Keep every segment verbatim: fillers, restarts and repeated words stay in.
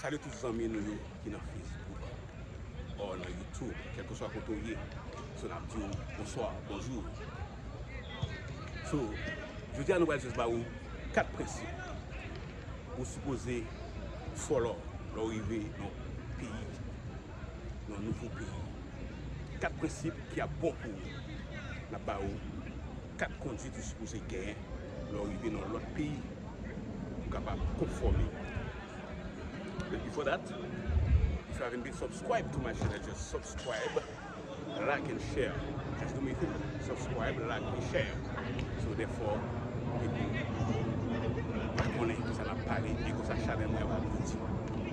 Salye tout zanmi nou yo ki nan Facebook or nan YouTube, kèlkeswa kote w ye. So, n ap di w bonswa, bonjou. So, jodi a nou pral jis ba ou kat prensip ou sipoze follow lè w rive nan yon peyi, nan yon nouvo peyi. Kat prensip ki ap bon pou ou. N ap ba ou kat kondwit ou sipoze genyen lè w rive nan yon lòt peyi pou w kapab konfòme. But before that, if you haven't been subscribed to my channel, just subscribe, like and share. Just do me a favor. Subscribe, like and share. So therefore, epi, pa konnen ki sa n ap pale, e konsa chanèl mwen va grandi.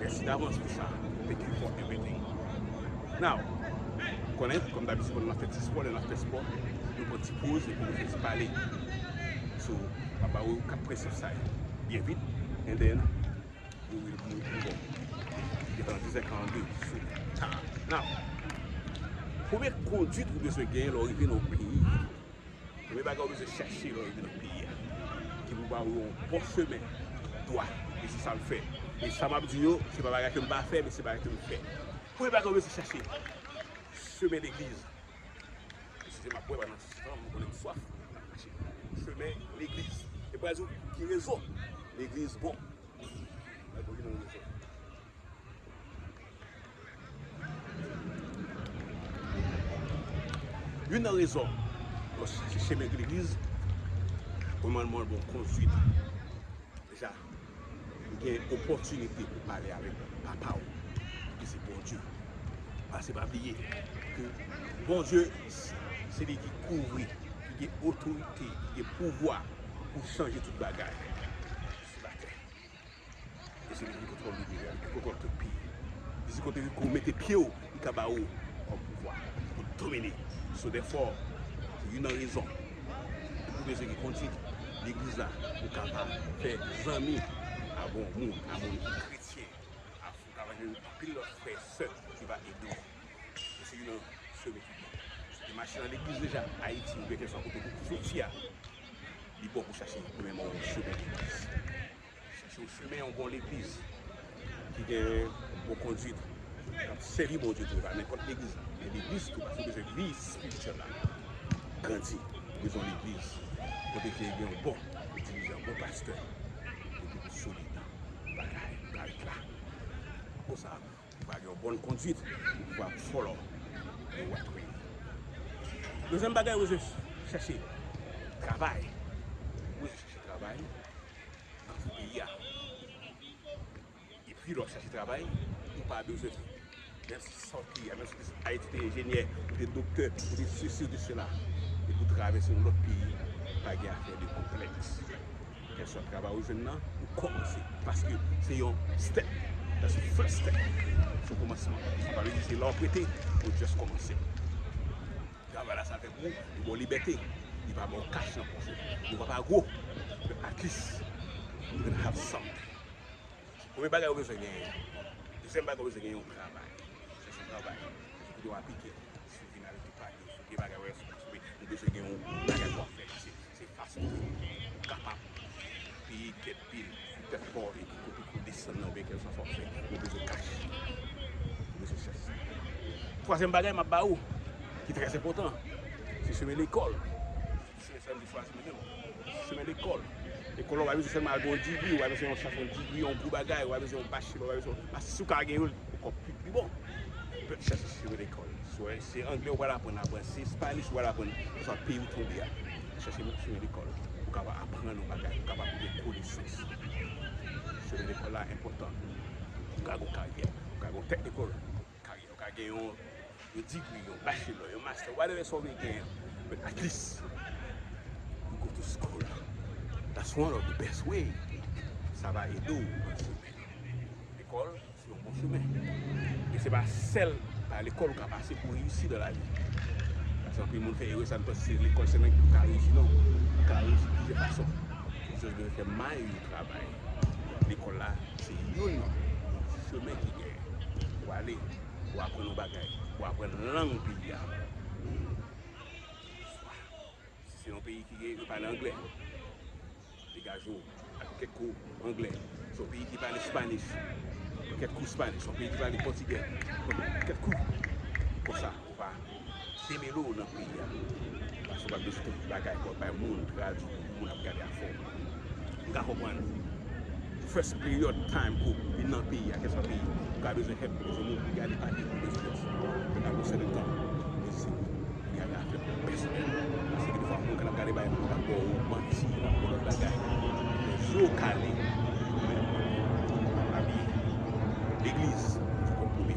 Mèsi davans pou sa. Thank you for everything. Now, konnen, kòm dabitid, pandan n ap fè ti spò, lè n ap fè spò, nou pran ti poz epi nou fè ti pale. So, m ap ba ou kat prensip sa yo byen vit, and then we will move on. Gentan dizè karannde sou ta. Now, premye kondwit ou bezwen genyen lè w rive nan yon peyi. Premye bagay ou bezwen chèche lè w rive nan peyi a, ki pou ba ou yon bon chemen dwat. E se sa m fè. E sa m ap di yo, se pa bagay ke m pa fè, men se bagay ke m fè. Premye bagay ou bezwen chèche, chemen legliz. Eskize m, m ap bwè pandan tan, m konnen m swaf. Chemen legliz. E pou di w ki rezon legliz bon. Mwen pou vin nan rezon. Youn nan rezon, lè w chèche chemen legliz, premyèman, l bon kondwit. Deja, ou gen opòtinite pou pale avèk Papa w, ki se Bondye. Paske pa bliye ke Bondye, se li ki kouvri, ki gen otorite, ki gen pouvwa pou chanje tout bagay sou latè. E se li ki kontwòl linivè, li ki kontwòl tout peyi. Li se kote ke ou mete pye w, li ka ba ou kòm pouvwa pou domine. So therefore, youn nan rezon ou bezwen gen kondwit legliz la, pou w ka pa fè zanmi a bon moun, a moun ki kretyen, a ou ka pa jwenn anpil lòt frè e sè ki va ede w. E se youn nan chemen ki bon. Si w te mache nan legliz deja, Ayiti, oubyen kèlkeswa kote pou fwontyè a, li bon pou chache premyèman yon chemen legliz. Chache yon chemen, yon bon legliz ki gen bon kondwit, k ap sèvi Bondye tou, e pa nenpòt legliz la, men legliz tou, paske w bezwen vi espirityèl la grandi. Ou bezwen yon legliz kote ke gen yon bon dirijan, yon bon pastè, epi pou solid, bagay, ou ka ret la. Konsa, ou va gen yon bòn kondwit, ou va follow the right way. Dezyèm bagay, ou bezwen chèche travay. Ou bezwen chèche travay nan peyi a. Epi lè w ap chache travay, ou pa bezwen, menm si w sòti, menm si w te Ayiti, te enjenyè, ou te doktè, ou te sesi, ou te sela, epi w travèse yon lòt peyi, pa gen afè de konplèks. Kèlswa travay ou jwenn nan, ou kòmanse. Paske se yon step. That's the first step. Se yon kòmansman. Sa pa vle di se la w ap rete, ou just kòmanse. Travay la sa fè pou ou, li ba w libète. Li pa ba w kach nan pòch ou. Li pa pa gwo. But at least, you can have something. Premye bagay ou bezwen genyen. Dezyèm bagay ou bezwen genyen yon travay. Chèche yon travay. Kote w aplike. Si w vin avèk yon pake, si w gen bagay, wè, si w, si w, ou bezwen gen yon bagay pou w ap fè. Se, se fason pou w kapab peye tèt bil, tèt pa w, epi kote pou w desann nan, oubyen kèlswa sa w ap fè. Ou bezwen kach. Ou bezwen chèche sa. Twazyèm bagay m ap ba ou, ki trè enpòtan, se chemen lekòl. Se sa m te chwazi mwen menm. Chemen lekòl. Lekòl la, w pa bezwen sèlman al gen yon digri, w pa bezwen yon chache yon digri, yon gwo bagay, w pa bezwen yon bachelò, w pa bezwen, paske si w ka gen yo, ankò pi, pi bon. But chache chemen lekòl. So, se anglè w pral aprann, aprann, se espanyòl w pral aprann, oswa peyi w tonbe a. Chache chemen lekòl. Ou kapab aprann yon bagay, ou kapab gen konesans. Chemen lekòl la enpòtan. Ou ka gen yon karyè, ou ka gen yon tèt lekòl. Karyè, ou ka gen yon, yon digri, yon bachelor, yon master, whatever sa w vle genyen. But at least, you go to school. That's one of the best way. Sa va ede w nan chemen. Lekòl, se yon bon chemen. E se pa sèl pa lekòl ou ka pase pou reyisi nan lavi. Paske anpil moun fè erè sa, yo panse se lekòl sèlman ki pou ka reyisi. Non. Ou ka reyisi plizyè fason. Ou just bezwen fè may ou travay. Lekòl la, se youn nan chemen ki genyen. Ou ale, ou aprann yon bagay, ou aprann lang peyi a. Si se yon peyi ki gen, yo pale anglè, degaje w ak kèk kou anglè. Si se yon peyi ki pale Spanish, Kèk kou Spanish, yon peyi ki pale pòtigè. Kèk kou. Konsa, ou pa demele w nan peyi a. Paske w pa bezwen tout bagay pou w bay moun, tradui pou moun ap gade afè w. M ka konprann. First period time pou vin nan peyi a, kèlkeswa peyi, ou ka bezwen help, ou bezwen moun pou gade papye, ou bezwen help. Ou ka gon sèten tan. Men se pou gade afè w pèsonèl. Paske gen defwa moun k ap gade bay moun k ap ba w manti, k ap ba w lòt bagay. Zye w kale. Abiye. Legliz, se kòm premye,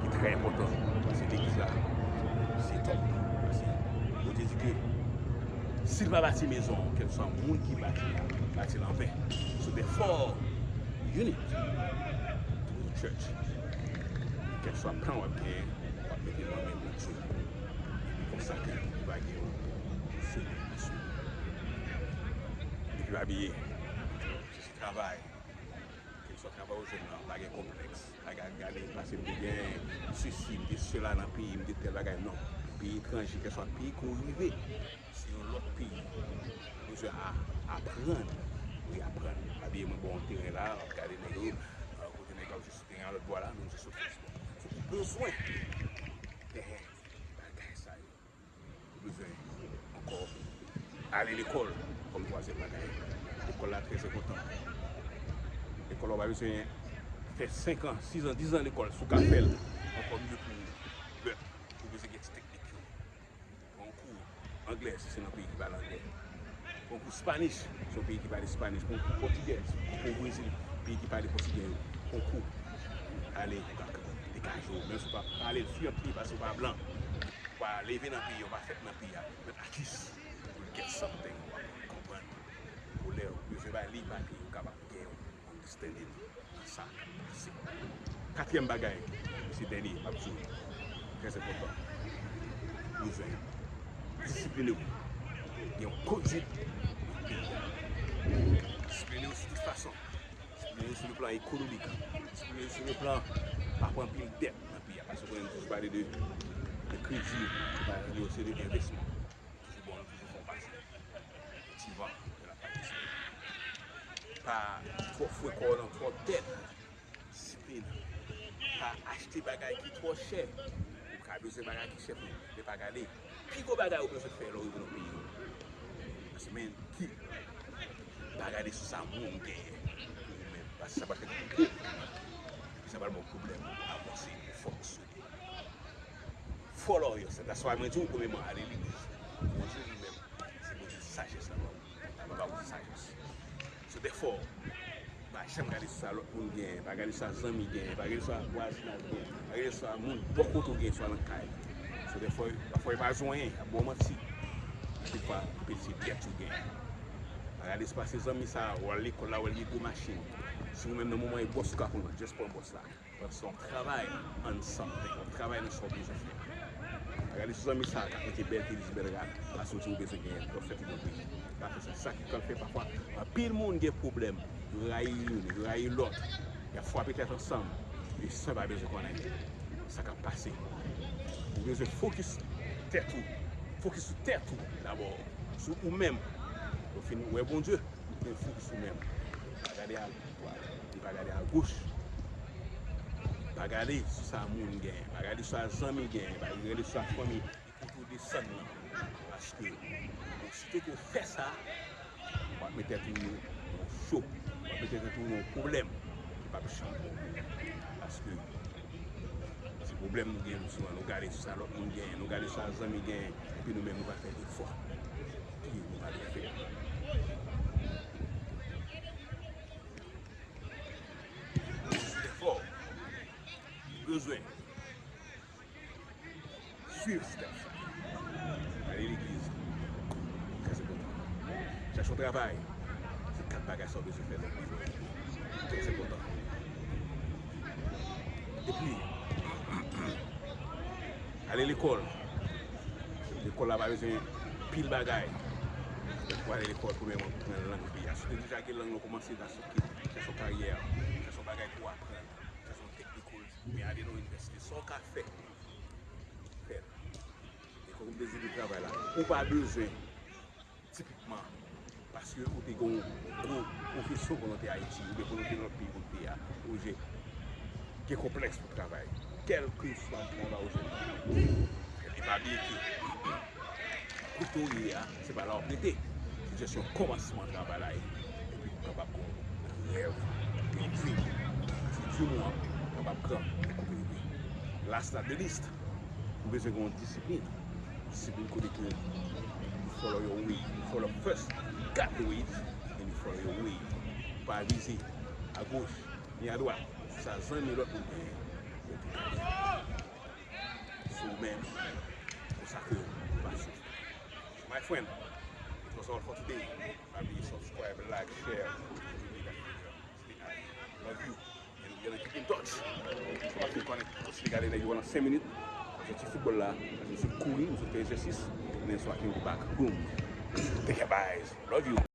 ki trè enpòtan. Paske legliz la, se top. Paske Bondye di ke si l pa bati mezon, kèlkeswa moun ki bati la, bati l anven. So therefore, you need to go to church. Kèlkeswa plan w ap genyen, w ap mete l nan men Bondye. Epi konsa ke li va gen yon solisyon. Epi pa bliye, se travay. Kèlkeswa travay ou jwenn nan, pa gen konplèks. Pa gade, gade, paske m te gen sesi, m te sela nan peyi, m te tèl bagay, non. Peyi etranje, kèlkeswa peyi ke w rive, se yon lòt peyi. Ou bezwen a-, aprann, reyaprann. Pa bliye mwen ba w yon teren la, w ap gade nèg yo, euh, kote nèg yo ap jwe sou teren an lòt bò la, nou jwe sou fòs. Ou bezwen teren, bagay sa yo. Ou bezwen ankò ale lekòl kòm twazyèm bagay. Lekòl la trè enpòtan. Lekòl la, ou pa bezwen fè senk an, sis an, diz an lekòl, si w ka fè l ankò mye pou ou. But ou bezwen gen ti teknik yo. Pran yon kou anglè, si se nan peyi ki pale anglè. Pran yon kou Spanish, si se yon peyi ki pale Spanish. Pran yon kou pòtigè, si w o Brezil, peyi ki pale pòtigè yo. Pran yon kou. Ale, ou ka degaje w. Menm si w pa pale l fluently, paske w pa blan. Ou pa leve nan peyi a, ou pa fèt nan peyi a, but at least you will get something. Ou konprann? Pou lè ou bezwen bay li papye, ou kapab gen yon understanding nan sa k ap pase. Katriyèm bagay, se dènye, m ap di w, trè enpòtan. Ou bezwen disipline w. Gen yon kondwit nan peyi a. Disipline w sou tout fason. Disipline w sou le plan ekonomik. Disipline w sou le plan pa pran anpil dèt nan peyi a. Paske ou konnen nou toujou pale de, de kredi, nou pale de yon seri de envèsman. Toujou bon, nou toujou fè w pase. Ti van, de la pati. Pa twò foure kò w nan twòp dèt. Disiplin. Pa achte bagay ki twò chè. Ou ka bezwen bagay ki chè pou, men pa gade. Pi gwo bagay ou bezwen fè lè w rive nan peyi w. Paske men ki, pa gade sou sa moun genyen pou ou menm. Paske sa pral fè gwo pwoblèm. Sa pral ba w pwoblèm pou avanse, pou fonksyone. Follow yourself. That's why mwen di w premyèman, ale legliz. Bondye li menm, se Bondye sajès la ba w. Li pa ba w sajès. So therefore, pa janm gade sou sa lòt moun genyen, pa gade sou sa zanmi genyen, pa gade sou sa vwazinaj genyen, pa gade sou sa moun bò kote w genyen, swa nan kay. So therefore, pafwa yo pa jwenn, y ap ba w manti. Anpil fwa, anpil se dèt ou genyen. Pa gade sou pa se zanmi sa, w al lekòl la, w al gen gwo machin. Si ou menm nan moman e bòs ou ka konn, just pran bòs la. Paske w ap travay on something, w ap travay nan sa w bezwen fè. Pa gade sou zanmi sa k ap mete bèl tenis, bèl rad, paske w di w bezwen genyen l, w ap fè tout yon peyi. Pa fè sa. Sa ki pral fè pafwa, anpil moun gen pwoblèm. Yo rayi youn, yo rayi lòt. Y ap frape tèt ansanm. E sa yo pa bezwen konnen sa k ap pase. Ou bezwen fokis tèt ou. Fokis sou tèt ou dabò. Sou ou menm. Lè w fin wè Bondye, ou fokis sou ou menm. Pa gade a dwat, e pa gade a goch. Pa gade sou sa moun genyen, pa gade sou sa zanmi genyen, pa gade sou sa fanmi, kote w desann nan. Paske, osito ke w fè sa, w ap met tèt ou nan cho, w ap met tèt ou nan yon pwoblèm ki p ap janm bon pou ou. Paske, se pwoblèm nou genyen, nou souvan, nou gade sou sa lòt moun genyen, nou gade sou sa zanmi genyen, epi nou menm, nou pa fè efò. Ki nou pa dwe fè. Efò. Bezwen swiv stèp sa. Ale legliz. Trè enpòtan. Chèche yon travay. Se kat bagay sa w bezwen fè nan vi w. Trè enpòtan. Epi, ale lekòl. Lekòl la pa bezwen pil bagay. Ou ale lekòl, premyèman, aprann lang peyi a. Si w te deja gen lang nan, kòmanse nan sa ki, chèche yon karyè, chèche yon bagay pou w aprann, chèche yon teknik, oubyen ale nan yon inivèsite. Sa w ka fè, fè l. E kòm m te di de travay la, ou pa bezwen tipikman, paske ou te gen yon gwo pwofesyon pandan w te Ayiti, oubyen pandan w te nan lòt peyi kote w te a, ou oblije Gen konplèks pou travay. Kèlkeswa travay ou jwenn. E pa bliye ke kote w ye a, se pa la w ap rete. Se jis yon kòmansman travay la ye. Epi ou kapab gen yon rèv, gen yon dream. Se dream ou an kapab gran e koupe epi. Last not the least, ou bezwen gen yon disiplin. Disiplin kote ke you follow your way. You follow first, got the ways, and you follow your way. Pa vize agoch, ni adwat. Sa zanmi lòt moun genyen, yo te genyen. Se ou menm, konsa ke ou va soufri. So my friend, it was all for today. Pa bliye subscribe, like, share. Love you. And we gonna keep in touch. So pa fin konnen, si gade nèg yo nan senk minit, nou soti foutbòl la, nou soti kouri, nou soti fè egzèsis, and then so I can go back. Boom. Take care, guys. Love you.